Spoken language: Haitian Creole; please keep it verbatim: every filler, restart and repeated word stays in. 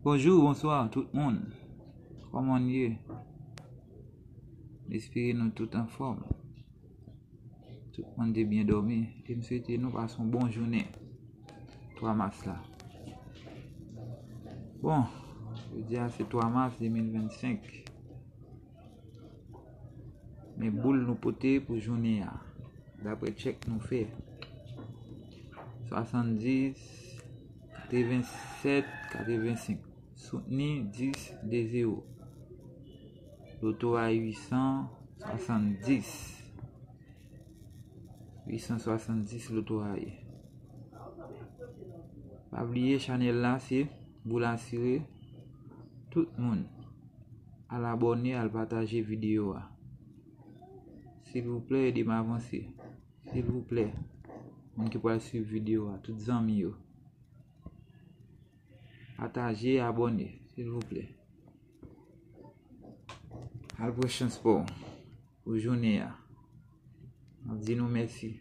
Bonjou, bonswa tout moun. Kòman n ye? M espere nou tout anfòm. Tout moun te byen dòmi. E m swete nou pase yon bon jounen twa mas la. Bon, jodi a se twa mas de mil vennsenk. Men boul nou pote pou jounen a, dapre tchèk nou fè, swasanndis, katrevensèt, katrevensenk. Soutni dis de zewo. Loto a uit san swasanndis. Uit san swasanndis loto a ye. Pa bliye chanèl la se boul asire. Tout moun al abòne, al pataje videyo a. Silvouplè, ede m avanse. Silvouplè, moun ki pral swiv videyo a, tout zanmi yo. Pataje, abòne, silvouplè. Al pran chans pa w pou jounen an. M ap di nou mèsi.